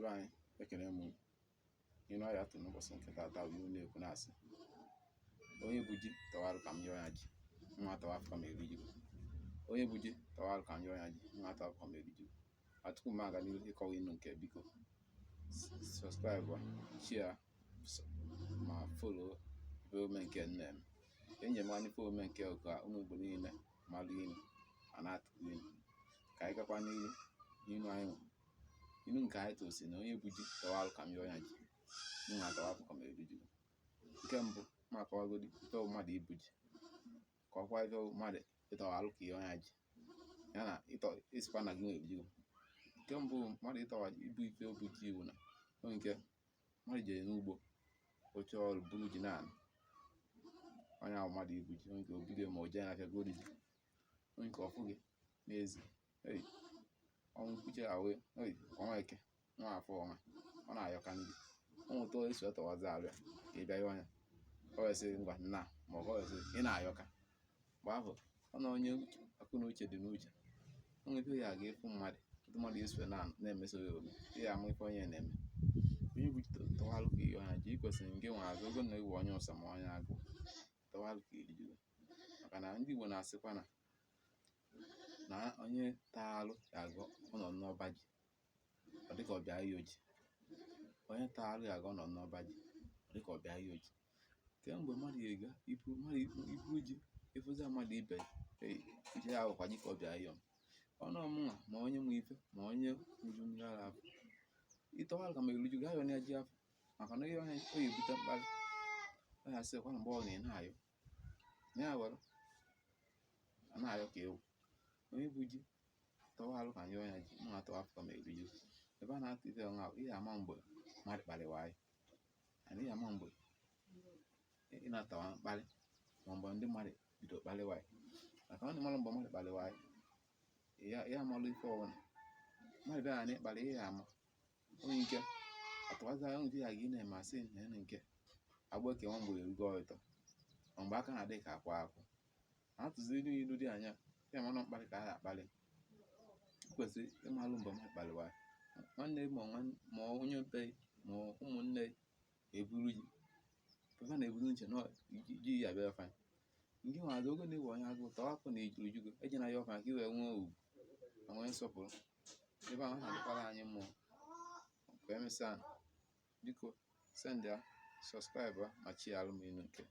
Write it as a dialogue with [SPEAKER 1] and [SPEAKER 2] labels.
[SPEAKER 1] Ndị be anyị, ekene m unu. Inu anyị atụ n'ụbọchị nke taata bụ inu na-ekwu na-asị, onye bu ji tọwarụ ka m yọọ ya ji, nwa tawa afọ m erijugo. Onye bu ji tọwarụ ka m yọọ ya ji, nwa tawa afọ m erijugo. Ma tupu m aga n'ihu ịkọwa inu nke, biko subscribe, share ma follow ife ome nke m na-eme. Enye m anya ife ome nke ka ụmụ Igbo niile malụ inu ma na-atụkwu inu. Ka anyị gakwa n'ihu n'inu anyị nwe. Inu nke anyị tụrụ sị na onye bu ji tọwarụ ka m yọọ ya ji, nwa tawa afọ m erijugo. Nke mbụ, ma akọwagodi ife bụ mmadụ ibu ji, kọwakwa ife bụ mmadụ ịtọwalụ ka ịyọọ ya ji, ya na ịtọ ịsịkwa na gị nwe erijugo. Nke mbụ, mmadụ ịtọwa ibu ife obu ji bụ na o nke mmadụ jere n'ugbo rụchaa ọrụ buru ji naanị onye ahụ mmadụ ibu ji, onye nke o bido ma o jee n'afịa goro ji, onye nke ọfụ gị n'ezi ei ọnwụ kwuche ahụ ei ọnwa eke nwa afọ ọnwa ọ na-ayọka ndị o nweta esi ọtọwazi arụ ya ka ị bịa yọọ ya, ọ wee sị ngwa nna, ma ọ wee sị ị na-ayọka. Mgbe ahụ ọ na onye akụ na uche dị n'uche, o nwere ife ya aga ịfụ mmadụ otu mmadụ esi na-emeso ya omume, ị ya ama ife onye na-eme. Onye bụ tọwalụ ka ịyọ ya ji, ị kwesịrị nke nwe azụ ogo na ịwụ onye ụsa ma onye agụụ tọwalụ ka erijugo, maka na ndị Igbo na-asịkwa na na onye taa alụ ga-agụ ọnọ n'ọba ji ọ dịka ọ bịa ịyọ ji, onye taa alụ ga-aga ọnọ n'ọba ji ọ dịka ọ bịa ịyọ ji. Kemgbe mmadụ ga-ega ibu mmadụ iburu ji ịfụzi mmadụ ibe ei uche ya bụkwa ji ka ọ bịa ịyọ m ọnụ ọmụnwa, ma onye nwe ife ma onye nju mmiri ara afọ ịtọwalụ ka ma eru ji gaa yọọ ya ji afọ, maka na ihe onye o ebute mkparị ọ ya sịkwa na mgbe ọ na ị na-ayọ na ya were a na-ayọ ka ewu. Onye bu ji tọwalụ ka nyọọ ya ji, mma tọwa afọ ma eru ji. Ebe a na-atụ ife ọṅụ ahụ, ihe ama mgbe mmadụ kparịwa anyị ana ihe ama mgbe ị na-atawa mkparị, ma mgbe ndị mmadụ bido kparịwa anyị, maka ọ na mmadụ mgbe mmadụ kparịwa anyị ya amalụ ife ọbụla mmadụ bịara na ịkparị ihe ama onye nke atụwazi anya nke ya gị na-eme asị na ya nke agba eke nwa mgbe erugo ọtọ, ma mgbe aka na-adị ka akwa akwụ na-atụzi ilu ilu dị anya ya mana mkparị ka a na-akparị. Kwesịrị ịmalụ mgbe mmadụ kparịwa nwanne ma ma onye mpe ma ụmụnne eburu ji papa na-eburu nche na ji ya bịa fa nke nwe azụ ogo na-ewe onye agụụ tọọ afọ na ejuru jugo eji na ya ọfa ka i wee nwee ugwu ma nwee nsọpụrụ ebe ahụ na-adịkwara anyị mmụọ. Ka emesịa, biko send ya, subscribe ma chialụ m inu nke.